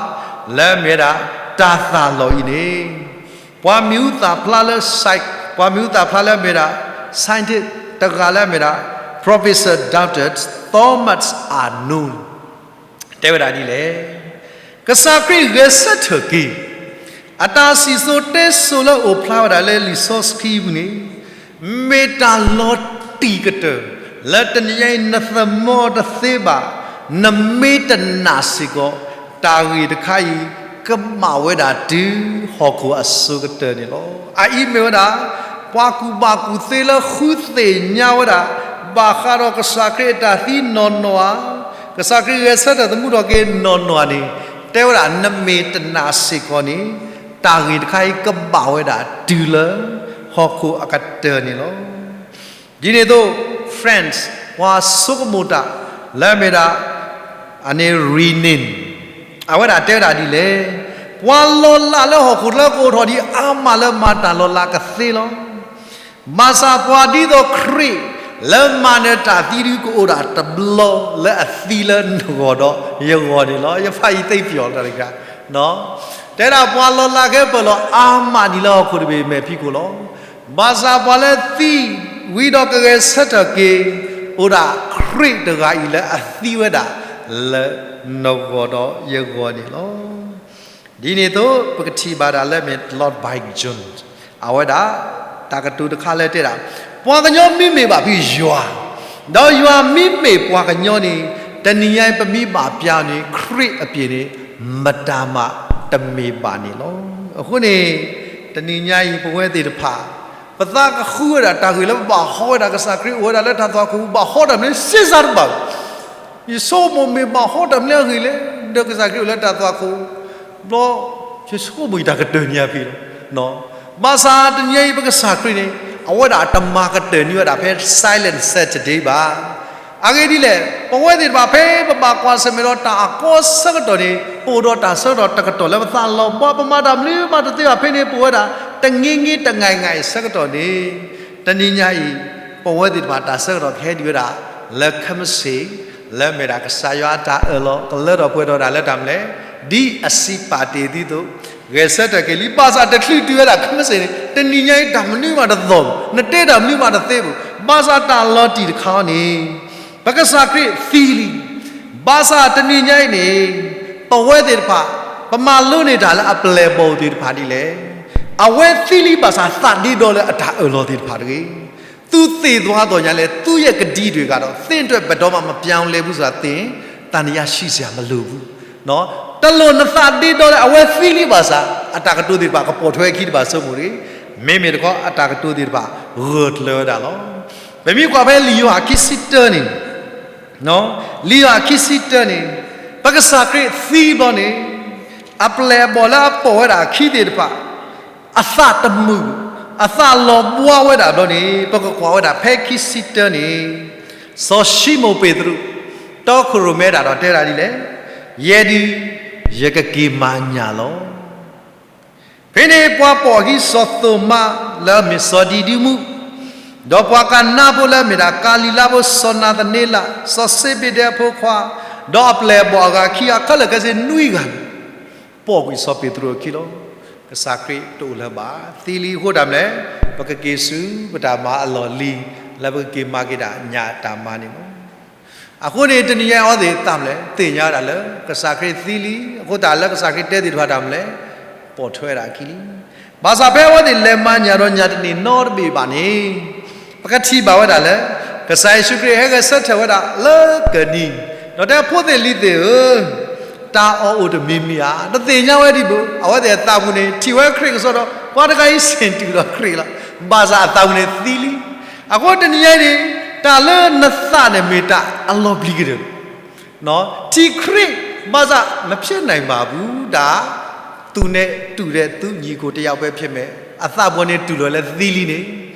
လၢအမ့ၢ်ဝဲဒၣ် တၢ်သၣ်လီၢ်အံၤန့ၣ် ပှၤမံၤဟူသၣ်ဖျါလၢ psych, ပှၤမံၤဟူသၣ်ဖျါလၢအမ့ၢ်ဒၣ် scientist တဂၤလၢအမ့ၢ်ဒၣ် Professor Doctor Thomas Arnold တဲဝဲဒၣ်ဒ်လဲၣ်. ကစၢ်ခရံာ်ဂဲၤဆၢထၢၣ်က့ၤ အတၢ်စံၣ်စိၤတဲစိၤလၢအအိၣ်ဖျါဝဲဒၣ်လၢလံာ်စီဆှံပူၤန့ၣ် မ့ၢ်တၢ်လီၤတံၢ်ကတၢၢ် လၢတနံၤညါအံၤနသမၢတသ့ဘၣ်, နမ့ၢ်တနာ်စ့ၢ်ကီး တၢ်ဂ့ၢ်တခါအံၤ ကဘၣ်ဝဲဒၣ်တုၤဟီၣ်ခိၣ်အစိၤကတၢၢ်န့ၣ်လီၤ. အအံၤမ့ၢ်ဝဲဒၣ် ပှၤကူၣ်ဘၣ်ကူၣ်သ့လၢဃုသ့ၣ်ညါဝဲဒၣ် ဘၣ်ဃးဒီးကစၢ်ခရံာ်အတၢ်သံနီၢ်နီၢ်ဧါ, ကစၢ်ခရံာ်ဂဲၤဆၢထၢၣ်သမူထီၣ်က့ၤနီၢ်နီၢ်ဧါန့ၣ် တဲဝဲဒၣ် နမ့ၢ်တနာ်စ့ၢ်ကီးန့ၣ် တၢ်ဂ့ၢ်တခါအံၤကဘၣ်ဝဲဒၣ်တုၤလၢဟီၣ်ခိၣ်အကတၢၢ်န့ၣ်လီၤ. ဒ်န့ၣ်အသိး French ပှၤဆိကမိၣ်တၢ်လၢအမ့ၢ်ဒၣ် အန့ၣ် Rene အဝဲဒၣ်တဲဝဲဒၣ်ဒ်လဲၣ်, ပှၤလီၤလးလၢဟီၣ်ခိၣ်ချၢကအိၣ်ထီၣ်ဒံးအါမးလၢမၤတၢ်လီၤလးကသ့လီၤ. ဘၣ်ဆၣ်ပှၤဒ်သိးခရံာ် လၢမၤနၢၤတၢ်သံဒုးကအိၣ်ဒၣ်တဘျီလၢအသံလၢနဂီၢ်ဒီးယဂီၢ်န့ၣ်လီၤ. ယဖးယံာ်သ့ပျီၣ်တၢ်တဂၤ တဲဒၣ်ပှၤလီၤလးကဲပၢၢ်လီၤအါမးဒံးလၢဟီၣ်ခိၣ်တဘ့ၣ်မဲာ်ဖံးခိၣ်လီၤ. ဘၣ်ဆၣ်ပှၤလၢသံဝံၤဒီးကဂဲၤဆၢထၢၣ်က့ၤ အိၣ်ဒၣ်ခရံာ်တဂၤအံၤလၢအသံဝဲဒၣ်လၢနဂီၢ်ဒီးယဂီၢ်န့ၣ်လီၤ. ဒ်န့ၣ်အသိး ပကထံၣ်ဘၣ်ဒၣ်လၢမ့ၢ် Lord Bacon အဝဲဒၣ် တၢ်ကတိၤတခါလၢတဲဒၣ် ပှၤကညီမ့မ့ၢ်ဘၣ်ဖဲယွၤ, ဒီးယွၤမ့မ့ၢ်ပှၤကညီန့ၣ်, တနံၤညါအံၤပမ့ၢ်ဘၣ်ပျၢ်အီၤန့ၣ် ခရံာ်အပျ့ၤန့ၣ် မတၤမးတမ့ၢ်ဘၣ်န့ၣ်လီၤ. အဃိန့ၣ် တနံၤညါအံၤပဝဲသ့ၣ်တဖၣ် ပသးကဃုဝဲဒၣ်တၢ်ဂ့ၢ်လၢပဘၣ်ဟီဝဲဒၣ်ကစၢ်ခရံာ်အိၣ်ဝဲဒၣ်လၢတၢ်သွၣ်ခိၣ်ပူၤ ဘၣ်ဟီတၢ်မနုၤစ့စးတဘၣ်ဘၣ်. ယဆိကမိၣ်မ့ၢ်ဘၣ်ဟီတၢ်မနုၤအဂ့ၢ်လဲၣ်, ဒီးကစၢ်ခရံာ်အိၣ်လၢတၢ်သွၣ်ခိၣ်ဘျီ, ယဆိကမိၣ်ယတၢ်ကတၢၢ်န့ၣ်အဖဲလီၤ. ဘၣ်ဆၣ်တနံၤညါအံၤပကစၢ်ခရံာ်န့ၣ် အဝဲဒၣ်တမၤကတၢၢ်န့ၢ်ဝဲဒၣ်ဖဲ Silent Saturday ဘၣ်. အဂ့ၢ်ဒ်လဲၣ်, ပဝဲသ့ၣ်တဖၣ်ဖဲပဘၣ်ကွၢ်ဆၢၣ်မဲာ်ဒီးတၢ်အကီအဆၢကတီၢ်န့ၣ် ပအိၣ်ဒီးတၢ်ဆၢကတီၢ်တကတီၢ်လၢပသးလီၤဘှါ ပမၤတၢ်မနုၤမးတသ့ဘၣ်ဖဲန့ၣ် ပအိၣ်ဝဲဒၣ် တင့င့တငဲၤငဲၤအဆၢကတီၢ်န့ၣ်, တနံၤညါအံၤ ပဝဲသ့ၣ်တဖၣ်တၢ်ဆၢကတီၢ်ကဟဲဒံးဝဲဒၣ် လၢ Christmas, လၢအမ့ၢ်ဒၣ်ကစၢ်ယွၤအတၢ်အၢၣ်လီၤ ကလၢထီၣ်ပှဲၤထီၣ်ဝဲဒၣ်လၢတၢ်မနုၤလဲၣ်, ဒ်အစံးပာ်တ့ၢ်အသိး, ဂဲၤဆၢထၢၣ်က့ၤလံ. ဘၣ်ဆၣ်တချုးတုၤဝဲဒၣ် Christmas န့ၣ် တနံၤညါအံၤတၢ်မနုၤမးတသီၣ်ဘၣ်, နတဲတၢ်မနုၤမးတသ့ဘၣ်. ဘၣ်ဆၣ်တၢ်လီၤတံၢ်တခါအံၤန့ၣ် ပကစၢ်ခရံာ်သံလံ. ဘၣ်ဆၣ်တနံၤညါအံၤန့ၣ် ပဝဲသ့ၣ်တဖၣ် ပမၤလိန့ၢ်တၢ်လၢအပျဲၢ်အဘီၣ်သ့ၣ်တဖၣ်ဒ်လဲၣ်. အဝဲသံလံဘၣ်ဆၣ်သးဒ့ဒီလၢအတၢ်အၢၣ်လီၤသ့ၣ်တဖၣ်တဂ့ၤ. သူသ့ၣ်သီသီညါလဲၣ်, သူရဲ့ကတိတွေကတော့ သင့်အတွက်ဘယ်တော့မှမပြောင်းလဲဘူးဆိုတာသင်, သံသယရှိစရာမလိုဘူး. တလိၣ်နသးဒ့ဒီလၢအဝဲသံလံဘၣ်ဆၣ် အတၢ်ကတိၤသ့ၣ်တဖၣ်ကပိာ်ထွဲအခံတဘၣ်ဆိကမိၣ်တဂ့ၤ. မ့မ့ၢ်တခီ အတၢ်ကတိၤသ့ၣ်တဖၣ် ဂၢၢ်ကျၢၤဝဲဒၣ်လီၤ. ပမ့ၢ်ကွၢ်ဖဲလံာ်ယိၤဟၣ်ခံဆံတၢန့ၣ် လံာ်ယိၤဟၣ်ခံဆံတၢန့ၣ် ပကစၢ်ခရံာ်သံဘျီန့ၣ် အပျဲၢ်အဘီၣ်လၢအပိာ်ဝဲဒၣ်အခံသ့ၣ်တဖၣ် အသးတမုာ်, အသးလီၤဘှါဝဲဒၣ်ဘျီန့ၣ် ပကကွၢ်ဝဲဒၣ်ဖဲခံဆံတၢန့ၣ် စီၤၡံမိၣ်ပ့းတရူး တီခိၣ်ရိၣ်မဲဒၣ်ဒီးတဲဒၣ်ဒ်လဲၣ်, ယဲဒုး ယကက့ၤမၤညၣ်လီၤ. ဖဲန့ၣ်ပှၤပိာ်အခံစီၤသိၤမါလၢအမ့ၢ်စီၤဒံဒူမူး, ဒီးပှၤကနါဖိလၢအမ့ၢ်ဒၣ်ကၤလံၤလါဖိစီၤနၤသန့လး, စီၤစ့ဘ့ဒဲအဖိခွါ, ဒီးအပျဲၢ်အဘီၣ်အဂၤခံဂၤ ခဲလၢာ်ခဲဆ့နွံဂၤန့ၣ် ပိာ်ကွံာ်စီၤပ့းတရူးအခံလီၤ. ကစၢ်ခရံာ်တအိၣ်လၢၤဘၣ်. သံလံအဃိတၢ်မနုၤလဲၣ်, ပကက့ၤဆူပတၢ်မၤအလီၢ်လံၤ လၢပကက့ၤမၤက့ၤဒၣ်ညၣ်တၢ်မၤန့ၣ်လီၤ. အဃိန့ၣ် တနံၤညါအံၤအဝဲသ့ၣ်သးမနုၤလဲၣ်, သ့ၣ်ညါဝဲဒၣ်လၢ ကစၢ်ခရံာ်သံလံ, အဃိသတးလၢကစၢ်ခရံာ်တဲသ့ၣ်တဖၣ်တၢ်မနုၤလဲၣ်, ပိာ်ထွဲဝဲဒၣ်အခံလံ. ဘၣ်ဆၣ်ဖဲအဝဲသ့ၣ်လဲၤမၤညၣ်ဒီးညၣ်တန့ၢ်နီတဘ့ၣ်ဘၣ်န့ၣ်, ပကထံၣ်ဘၣ်ဝဲဒၣ်လၢ ကစၢ်ယ့ၣ်ၡူးခရံာ်ဟဲဂဲၤဆၢထၢၣ်ဝဲဒၣ်လၢကနံၤ, ဒီးတဲဖိသ့ၣ်လံၤသ့ၣ်ဧၢ, တၢ်အီၣ်အိၣ်တမံၤမံၤဧါ, တသ့ၣ်ညါဝဲဒံးဘၣ်. အဝဲသ့ၣ်အသးပူၤန့ၣ် ထံၣ်ဝဲခရံာ်ကစီဒီး ပှၤတဂၤအံၤဆ့ၣ်တူၢ်ဒီးခရံာ်လီၤ. ဘၣ်ဆၣ်အသးပူၤန့ၣ်သံလံ. အဃိတနံၤညါအံၤန့ၣ် တၢ်လၢနသးန့ၣ်မ့ၢ်တၢ်အလီၤပျံၤကတၢၢ် ထံၣ်ခရံာ်, ဘၣ်ဆၣ် မဖြစ်နိုင်ပါဘူး တၢ်, သူနဲ့တူတဲ့သူညီအစ်ကိုတစ်ယောက်ပဲဖြစ်မယ်, အသးပူၤန့ၣ်တူၢ်လိာ်လၢသံလံန့ၣ်,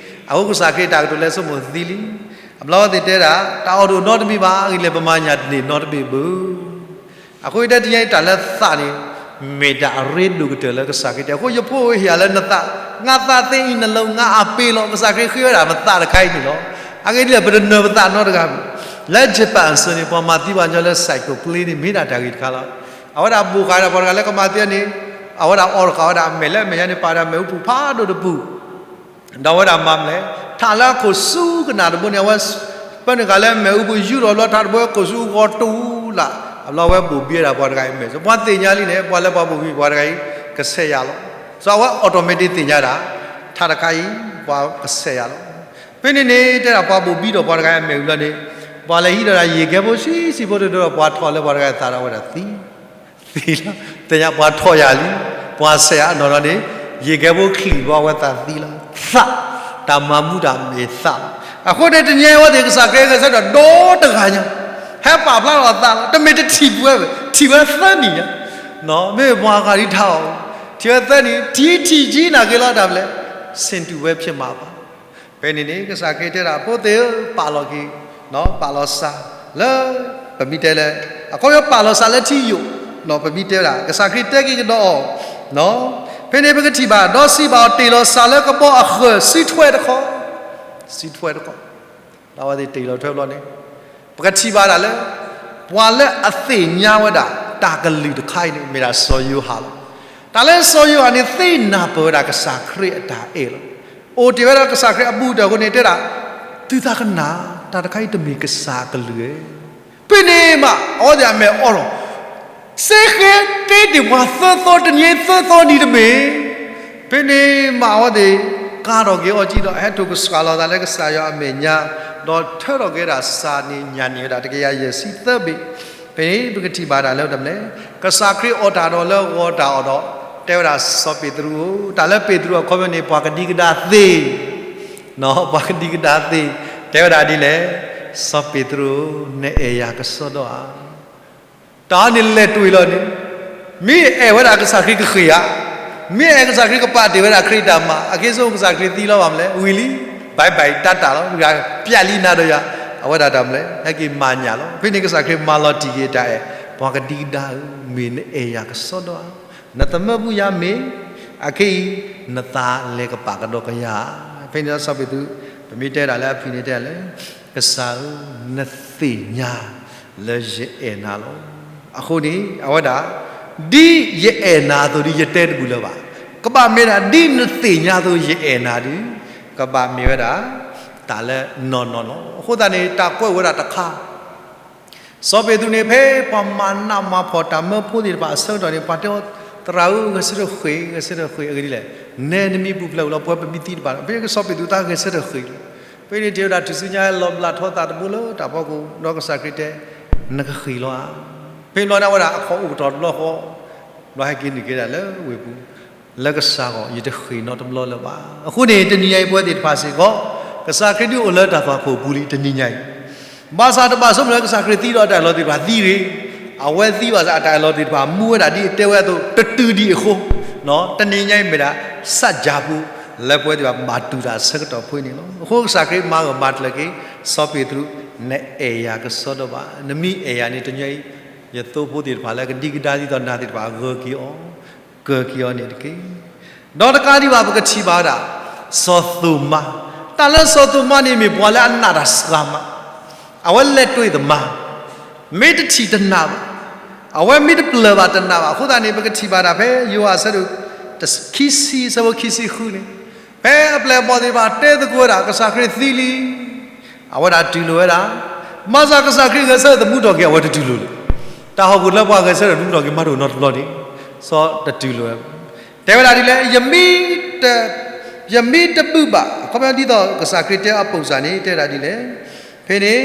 အဃိကစၢ်ခရံာ်တၢ်ကတိၤလၢဆိကမိၣ်သံလံ. အဘျီဝဲသ့ၣ်တဲဒၣ် တၢ်အီၣ်တအိၣ်နီတမံၤဘၣ်, အဂ့ၢ်လဲၣ်ပမၤညၣ်တန့ၢ်နီတဘ့ၣ်ဘၣ်. အဃိတဲတနံၤညါအံၤတၢ်လၢသးန့ၣ် မ့ၢ်တၢ်အရ့ဒိၣ်ကတၢၢ်လၢကစၢ်ခရံာ်တဲ. အဃိယဖိဧၢ ဟ့ၣ်ယၤလၢနသး, ငါသးသ့ in the Lord, ငါအပေးလီၤ. ကစၢ်ခရံာ်ဃ့ဝဲဒၣ်ပသးတခါအံၤန့ၣ်လီၤ. အဂ့ၢ်ဒ်လဲၣ် ပတနၢၤပသးနီတဂၤဘၣ်. လၢ Japan အစိၤန့ၣ် ပှၤမၤသံပှၤကညီလၢ psycho plane န့ၣ် မ့ၢ်ဒၣ်တၢ်ဂ့ၢ်တခါလီၤ. အဝဲဒၣ်ဘိၣ်ဃာ်ဒီးပှၤတဂၤလၢကမၤသံန့ၣ်, အဝဲဒၣ်အီၣ်တဃာ်ဝဲဒၣ်အမဲာ်လၢအမဲာ်ညါန့ၣ် ပာ်ဒီးအမဲာ်အူပူၤဖးဒိၣ်တပူၤ ဒီးအဝဲဒၣ်မၤမလဲၣ်, ထးလၢအခိၣ်ဆူကနၣ်တဘိန့ၣ် အဝဲ ပၢနုာ်ဃာ်လၢအမဲာ်အူပူၤ ယူၢ်ထီၣ်ဘျီထးတဘိ ခိၣ်ဆူဂီၤတူၢ်လၢ်, အဘျီဝဲဘိၣ်ဘံဝဲဒၣ်ပှၤတဂၤအံၤအမဲာ်, ပှၤသ့ၣ်ညါလံန့ၣ် ပှၤလၢပှၤဘိၣ်ဘံပှၤတဂၤအံၤ ကဆဲးယၤလီၤ. စီၤအဝဲ automatic သ့ၣ်ညါဒၣ် ထးတခါအံၤ ပှၤကဆဲးယၤလီၤ. ဖဲန့ၣ်န့ၣ် တဲဒၣ်ပှၤဘိၣ်ဘံဒီးပှၤတဂၤအံၤအမဲာ်အူလီၤန့ၣ်, ပှၤလဲၤဟံးဒီးတၢ်ယံာ်ကဲဖိဆံးဆံးဖိတဒၢဒီးပှၤထီၣ်လၢပှၤတဂၤအံၤသးဒီးအဝဲဒၣ်သံ သ့လီၤ. သ့ၣ်ညါပှၤထီၣ်ယၤလံ, ပှၤဆဲးယၤအနီၢ်နီၢ်န့ၣ်, ယံာ်ကဲဖိချံးဘၣ်အဝဲသးသံလီၤ. သး, တၢ်မၤမူတၢ်မ့ၢ်သးလီၤ. အဃိန့ၣ်တနံၤအံၤအဝဲသ့ၣ်ကစၢ်ခရံာ်ဂဲၤဆၢထၢၣ်ဒီတဂၤညါ, ဟဲပာ်ဖျါထီၣ်အသးလီၤ. တမ့ၢ်တထံၣ်ပဝဲဘၣ်, ထံၣ်ဝဲသၢနံၣ်ညါ, မ့မ့ၢ်ပှၤဂၤဒ်ထးအီၤ, ထံၣ်ဝဲသၢနံၣ်, ထံၣ်ထံၣ်ကံနာ်က့ၤလီၤတၢ်မနုၤလဲၣ်, ဆ့ၣ်တူၢ်ဝဲဖျဲးမးဘၣ် ဖဲန့ၣ်န့ၣ် ကစၢ်ခရံာ်တဲဒၣ် ဖိသ့ၣ်ဧၢ, ပာ်လီၤက့ၤ, ပာ်လီၤစးလၢ ပမ့ၢ်တဲလၢ အခီပညီပာ်လီၤစးလၢထံယိာ်, ပမ့ၢ်တဲဝဲဒၣ် ကစၢ်ခရံာ်တဲက့ၤကဒီးအီၤ, ဖဲန့ၣ်ပကထံၣ်ဘၣ် ဒီးစံးဘၣ်အီၤ တ့ၢ်လီၤစးလၢကဘီအဃၢၤ စုထွဲတခီ, စုထွဲတခီ ဒီးအဝဲသ့ၣ်တ့ၢ်လီၤထွဲဘျီန့ၣ်, ပကထံၣ်ဘၣ်ဒၣ်လၢ ပှၤလၢအသ့ၣ်ညါဝဲဒၣ် တၢ်ကလုၢ်တခါအံၤန့ၣ် မ့ၢ်ဒၣ်စီၤယိၤဟၣ်လီၤ. တၢ်လၢစီၤယိၤဟၣ်န့ၣ် သ့ၣ်နၢ်ပၢၢ်ဝဲဒၣ်ကစၢ်ခရံာ်အတၢ်အဲၣ်လီၤ. အိၣ်တ့ၢ်ဝဲဒၣ်ကစၢ်ခရံာ်အဘူးကတၢၢ်အဃိန့ၣ် တဲဒၣ်, သုသးကနၣ်, တၢ်တခါအံၤတမ့ၢ်ကစၢ်အကလုၢ်ဧါ. ဖဲန့ၣ်မး အဝဲသ့ၣ်အမဲာ်အိၣ်လီၤ. စ့ၢ်ကီးတဲတ့ၢ်ပှၤသၢသီတနံၤ သၢသီနံၤတမ့ၢ်. ဖဲန့ၣ်မးအဝဲသ့ၣ် ခ ဃါထီၣ်က့ၤအီၤကံဒီး ဟဲထီၣ်ကစှၤလီၤသးလၢကစၢ်ယွၤအမဲာ်ညါ, ဒီးထၢထီၣ်က့ၤဝဲဒၣ်စၢ်န့ၣ်ညၣ်န့ၢ်ဝဲဒၣ်တကယၤယဲၢ်ဆံသၢဘ့ၣ်. ဖဲန့ၣ်ပကထံၣ်ဘၣ်ဒၣ်လၢတမလဲၣ်, ကစၢ်ခရံာ်အီၣ်တၢ်ဒီးလၢဂီၤတၢ်အီၣ်ဒီး တဲဝဲဒၣ်စီၤပ့းတရူးဧၢ, တၢ်လၢပ့းတရူးအခီပညီန့ၣ် ပှၤကဒံကဒါသ့ ပှၤကဒံကဒါသ့, တဲဝဲဒၣ်ဒ်လဲၣ်, စီၤပ့းတရူးဧၢ, နအဲၣ်ယၤကစီဒီဧါ. တၢ်အံၤန့ၣ်လဲၤတွံၢ်လီၤန့ၣ်, မ့ၢ်အဲၣ်ဝဲဒၣ်ကစၢ်ခရံာ်ကဃ့ဧါ, မ့ၢ်အဲၣ်ကစၢ်ခရံာ်ကပာ်တ့ၢ်ဝဲဒၣ်ခရံာ်တၢ်မၤ, အက့ၤဆိကစၢ်ခရံာ်သံလီၤဘၣ်မလဲၣ်, ဝံၤလံ, ဘၣ်ဘၣ်တၢ်တၢ်လီၤ, ပျဲလံနၤဒီးယၤ, အဝဲဒၣ်တၢ်မလဲၣ်, ဟဲက့ၤမၤညၣ်လီၤ. ဖဲန့ၣ်ကစၢ်ခရံာ်မၤလီၤတံၢ်က့ၤတၢ်အဲၣ်, ပှၤကဒံကဒါဧၢ, မ့ၢ်နအဲၣ်ယၤကစီဒီဧါ, နသမၢပူၤယၤမ့ၢ်, အခဲအံၤ, နသးလဲၤကပာ်ကဒီးကယၤ, ဖဲန့ၣ်စီၤပ့းတရူး, ပမ့ၢ်တဲဒၣ်လၢအဖံန့ၣ်တဲလၢ ကစၢ်ဧၢ, နသ့ၣ်ညါလၢယအဲၣ်နၤလီၤ. အဃိန့ၣ် အဝဲဒၣ်, ဒ်ယအဲၣ်နၤအသိးဒီးယတဲတဘူၣ်လၢၤဘၣ်. ကဘၣ်မ့ၢ်ဒၣ် ဒ်နသ့ၣ်ညါအသိးယအဲၣ်နၤဒီး, ကဘၣ်မ့ၢ်ဝဲဒၣ် တၢ်လၢနီၢ်နီၢ်လီၤ. အဃိသတးန့ၣ် တၢ်ကွဲးဝဲဒၣ်တခါ စီၤပ့းတရူးန့ၣ် ဖဲပှၤမၤနးမၤဖှီၣ်တၢ်မၢဖိသ့ၣ်တဖၣ်အဆၢကတီၢ်န့ၣ် ပှၤတဲအီၤ, သရၣ်ဧၢ, ဂဲၤဆၢထၢၣ်ဃ့ၢ်, ဂဲၤဆၢထၢၣ်ဃ့ၢ်, အဂ့ၢ်ဒ်လဲၣ်, နဲနမံၤပူၤဖျဲးလီၤ, ပဝဲပမံသံတဖၣ်လီၤ. ဖဲစီၤပ့းတရူးသးဂဲၤဆၢထၢၣ်ဃ့ၢ်လီၤ. ဖဲန့ၣ်တ့ၢ်ဝဲဒၣ်ထူၣ်စုညါ လီၤဘျးထီသးတဘိလၢတၢ်ဖီခိၣ်, ဒီးကစၢ်ခရံာ်တဲ, နကဃ့ၢ်လီၤဧါ. ဖဲန့ၣ်ဘျီန့ၣ် အဝဲဒၣ်အခီၣ်အိၣ်ကတီၢ်တဘျီဃီ, ဘျီဟဲက့ၤနုာ်က့ၤဒၣ်လၢဝ့ၢ်ပူၤ, လၢကစၢ်ဂီၢ် ယတဃ့ၢ်နီတဘျီလၢၤဘၣ်. အဃိန့ၣ် တနံၤညါအံၤပဝဲသ့ၣ်တဖၣ်စ့ၢ်ကီး, ကစၢ်ခရံာ်ဒုးအိၣ်လၢတၢ်သွၣ်ခိၣ်ပူၤလံတနံၤညါအံၤ ဘၣ်ဆၣ်တဘၣ်ဆိကမိၣ်လၢကစၢ်ခရံာ်သံဒီးအတၢ်အၢၣ်လီၤသ့ၣ်တဖၣ်သံတဂ့ၤ. အဝဲသံဘၣ်ဆၣ် အတၢ်အၢၣ်လီၤသ့ၣ်တဖၣ်မူဝဲဒၣ်ဒ်အတဲဝဲအသိး တတုၤဒံးအဃိ, တနံၤညါအံၤမ့ၢ်ဒၣ် စၢ်ကၠၢ်ပူၤ လၢပဝဲသ့ၣ်တဖၣ်ဘၣ်တူၢ်တၢ်ဆၢကတီၢ်ဖဲန့ၣ်လီၤ. အဃိကစၢ်ခရံာ်မၤဂၢၢ်မၤကျၢၤက့ၤ စီၤပ့းတရူး, နအဲၣ်ယၤကစီဒီဘၣ်. နမ့ၢ်အဲၣ်ယၤန့ၣ် တနံၤညါအံၤ ယသိဖိသ့ၣ်တဖၣ်လၢကဒံကဒါဒ်သိးနၤသ့ၣ်တဖၣ် ဂၢၢ်က့ၤအီၤ, ကၢၢ်က့ၤအီၤန့ၣ်တက့ၢ်. ဒီးတကးဒံးဘၣ် ပကထံၣ်ဘၣ်ဝဲဒၣ် စီၤသိၤမါ, တၢ်လၢစီၤသိၤမါန့ၣ်မ့ၢ်ပှၤလၢအနာ်တၢ်စှၤမး, အဝဲလဲၤတွံၢ်သမါ, မ့ၢ်တထံၣ်တနာ်ဘၣ်, အဝဲမ့ၢ်တပျၢၢ်ဘၣ်တနာ်ဘၣ်. အဃိသတးန့ၣ် ပကထံၣ်ဘၣ်ဒၣ်ဖဲယိၤဟၣ်အဆၢဒိၣ် ခံဆံ အဆၢဖိခံဆံဃုန့ၣ်, ဖဲအပျဲၢ်အဘီၣ်သ့ၣ်တဖၣ်တဲသကိးဝဲဒၣ် ကစၢ်ခရံာ်သံလံ အဝဲဒၣ်တူၢ်လိာ်ဝဲဒၣ်, ဘၣ်ဆၣ်ကစၢ်ခရံာ်ဂဲၤဆၢထၢၣ်သမူထီၣ်က့ၤ အဝဲတတူၢ်လိာ်လၢၤ. တၢ်ဟီၣ်ခိၣ်လၢပှၤဂဲၤဆၢထၢၣ်သမူထီၣ်က့ၤ မၤတအိၣ်နီတဘျီန့ၣ်, စီၤတတူၢ်လိာ်ဝဲ, တဲဝဲဒၣ်ဒ်လဲၣ်, ယမ့ၢ်တဘုၣ်ဘၣ်, အခီပညီဒ်သိးကစၢ်ခရံာ်တဲအပိာ်စၢ်န့ၣ် တဲဒၣ်ဒ်လဲၣ်, ဖဲန့ၣ်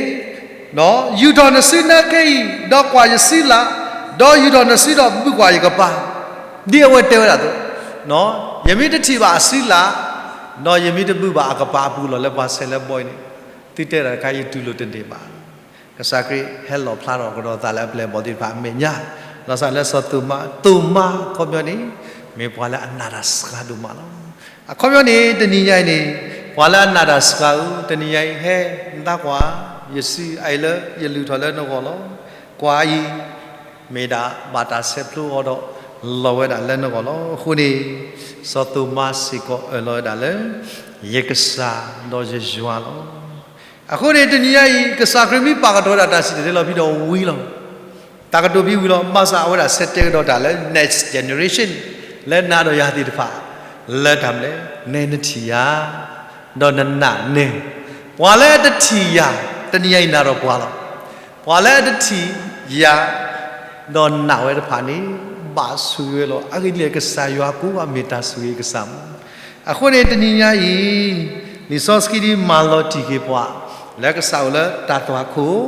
ယူာ်ထီၣ်နစုနၢခဲအံၤ, ဒီးကွၢ်ယစုလၢ်, ဒီးယူာ်ထီၣ်နစုဒီးဘုၣ်ကွၢ်ယကပၤ, ဒ်အဝဲတဲဝဲဒၣ်အသိး, ယမ့ၢ်တထံၣ်ဘၣ်အစုလၢ်, ဒီးယမ့ၢ်တဘုၣ်ဘၣ်အကပၤအပူၤလီၤ လၢပှၤဆဲးလၢဘီအံၤန့ၣ်, သုတဲဒၣ်တခါ ယတူၢ်လိာ်တန့ၢ်ဘၣ်. ကစၢ်ခရံာ်ဟဲလီၣ်ဖျါထီၣ်ကဒီးသးလၢအပျဲၢ်အဘီၣ်သ့ၣ်တဖၣ်အမဲာ်ညါ, လီၤဆီလၢစီၤသိၤမါ, သိၤမါအခီပညီန့ၣ် မ့ၢ်ပှၤလၢအနာ်တၢ်စှၤဒိၣ်မးလီၤ. အခီပညီန့ၣ် တနံၤညါအံၤန့ၣ် ပှၤလၢအနာ်တၢ်စှၤဧၢ, တနံၤညါအံၤ ဟဲနသးကွၢ်, ယစုအအံၤလၢယလုၢ်ထီၣ်လၢနဂီၢ်လီၤ. ကွၢ်အံၤ မ့ၢ်ဒၣ်ဘၣ်တၢ်ဆဲးဖျိအီၤဒီး လီၤဝဲဒၣ်လၢနဂီၢ်လီၤ. အဃိန့ၣ် စီၤသိၤမါစ့ၢ်ကီးအၢၣ်လီၤဝဲဒၣ်လၢ ယကစၢ်ဒီးယယွၤလီၤ. အဃိန့ၣ် တနံၤညါအံၤ ကစၢ်ခရံာ်မ့ၢ်ပာ်ကတီၤဝဲဒၣ်တၢ်စံၣ်တဲၤတဲလီၤဖံဒီးဝံၤလီၤ. တၢ်ကတိၤဖံဝံၤလီၤ, ဘၣ်ဆၣ်အဝဲဒၣ်ဆဲးတဲကဒီးတၢ်လၢ next generation လၢနၤဒီးယၤသ့ၣ်တဖၣ် လၢတၢ်မနုၤလဲၣ်, နဲနထံၣ်ယၤ ဒီးနနာ်နဲ, ပှၤလၢအတထံၣ်ယၤ တနံၤညါအံၤနာ်ဒီးပှၤလီၤ. ပှၤလၢအတထံၣ်ယၤ ဒီးနာ်ဝဲတဖၣ်န့ၣ် ဘၣ်ဆိၣ်ဂ့ၤဝဲလီၤ. အဂ့ၢ်ဒ်လဲၣ်, ကစၢ်ယွၤကိးဂၤမ့ၢ်တၢ်ဆိၣ်ဂ့ၤကစၢ်မး. အဃိန့ၣ် တနံၤညါအံၤ လံာ်စီဆှံဒ်မၤလီၤတံၢ်က့ၤပှၤ လၢကစၢ်အိၣ်လၢတၢ်သွၣ်ခိၣ်,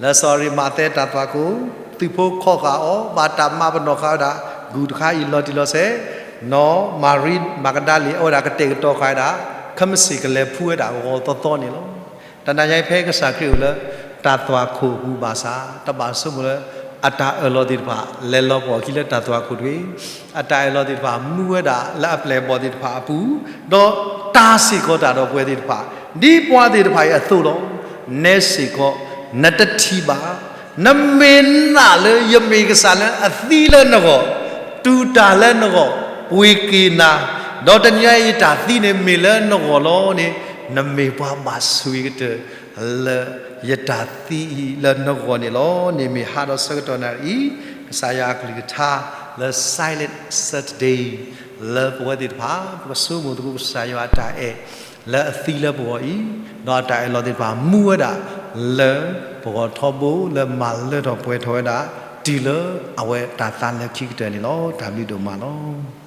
လၢစီၤအၤမၤသဲတၢ်သွၣ်ခိၣ်, သုးဖိခီဃာ်အီၤ, ဘၣ်တၢ်မၤပနီၣ်ဃာ်ဝဲဒၣ် ဂုၢ်တခါအံၤလီၤတံၢ်လီၤဆဲး, နီၢ်မၤရံမၤကဒၤလ့ၣ် အဝဲဒၣ်ကတဲာ်ကတီၤဃာ်ဝဲဒၣ် ခဲမုၢ်ဆ့ၣ်ကလဲၤဖှူဝဲဒၣ်ဂီၤသီသီန့ၣ်လီၤ. တနံၤညါအံၤဖဲကစၢ်ခရံာ်အိၣ်လၢတၢ်သွၣ်ခိၣ်အပူၤဘၣ်ဆၣ် တဘၣ်ဆိကမိၣ်လၢ အတၢ်အၢၣ်လီၤသ့ၣ်တဖၣ် လဲၤလီၤပှီၢ်ခံလၢတၢ်သွၣ်ခိၣ်တဂ့ၤ. အတၢ်အၢၣ်လီၤသ့ၣ်တဖၣ် မူဝဲဒၣ်လၢအပျဲၢ်အဘီၣ်သ့ၣ်တဖၣ်အပူၤ, ဒီးတၢ်စ့ၢ်ကီးတၢ်ဒီးပဝဲသ့ၣ်တဖၣ် ဒ်ပှၤသ့ၣ်တဖၣ်အံၤအသိးလီၤ. နဲစ့ၢ်ကီး နတထံၣ်ဘၣ်, နမ့ၢ်နာ်လၢယမ့ၢ်ကစၢ်လၢအသံလၢနဂီၢ်, တူၢ်တၢ်လၢနဂီၢ်, ပှ့ၤက့ၤနၤ, ဒီးတနံၤညါအံၤယတၢ်သံန့ၣ်မ့ၢ်လၢနဂီၢ်လီၤန့ၣ်, နမ့ၢ်ပှၤဘၣ်ဆိၣ်ဂ့ၤကတၢၢ် လၢယတၢ်သံအံၤလၢနဂီၢ်န့ၣ်လီၤ. န့ၣ်မ့ၢ်ဟးဒီးဆၢကတီၢ်နၣ်ရံၣ်အံၤ ကစၢ်ယွၤအကလုၢ်ကထါလၢ Silent Saturday လၢပဝဲသ့ၣ်တဖၣ် ပကဆိကမိၣ်သကိးကစၢ်ယွၤအတၢ်အဲၣ်လၢအသံလၢပဂီၢ်အံၤ, ဒီးအတၢ်အၢၣ်လီၤသ့ၣ်တဖၣ် မူဝဲဒၣ်လၢပဂီၢ်ထီဘိလၢမၤလၢထီၣ်ပှဲၤထီၣ်ဝဲဒၣ် တုၤလၢအဝဲတၢ်သါလၢခံကတၢၢ်န့ၣ်လီၤ. တၢ်ဘျုးဒိၣ်မးလီၤ.